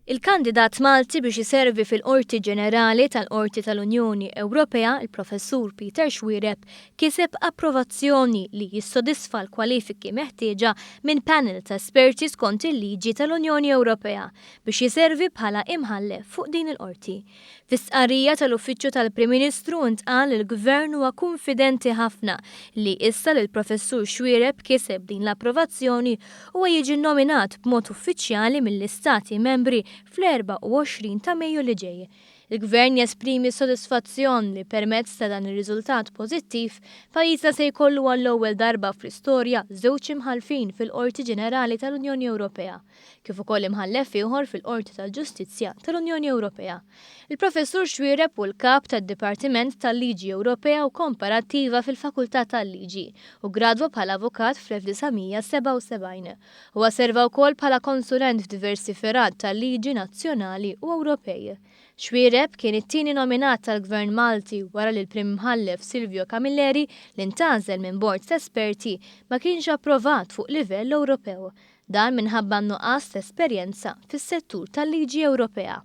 Il-kandidat Malti biex iservi fil-Qorti Ġenerali tal-Qorti tal-Unjoni Ewropea, il-Professur Peter Xuereb, kiseb approvazzjoni li jissodisfa l-kwalifiki meħtieġa minn panel ta' esperti skont il-liġi tal-Unjoni Ewropea biex jiservi bħala imħallef fuq din il-qorti. Fi stqarrija tal-Uffiċċju tal-Prim Ministru ntqal li l-Gvern huwa kunfidenti ħafna li issa li l-Professur Xuereb kiseb din l-approvazzjoni huwa jiġi nominat b'mod uffiċjali mill-Istati Membri fl-24 ta' Mejju li ġej. Il-Gvern jesprimi sodisfazzjon li permezz ta' dan ir-riżultat pożittiv, pajjiżna se jkollu għall-ewwel darba fl-istorja żewġ imħallfin fil-Qorti Ġenerali tal-Unjoni Ewropea, kif ukoll imħallef ieħor fil-Qorti tal-Ġustizzja tal-Unjoni Ewropea. Il-Professur Xuereb hu l-Kap tad-Dipartiment tal-Liġi Ewropea u Komparattiva fil-Fakultà tal-Liġi u gradwa bħala avukat fl-1977. Huwa serva wkoll bħala konsulent f'diversi fergħat tal-liġi nazzjonali u Ewropej. Xuereb kien it-tieni nominat tal-Gvern Malti wara li l-Prim Imħallef Silvio Camilleri, li ntgħażel minn bord ta' esperti, ma kienx approvat fuq livell Ewropew. Dan minħabba n-nuqqas ta' esperjenza fis-settur tal-liġi Ewropea.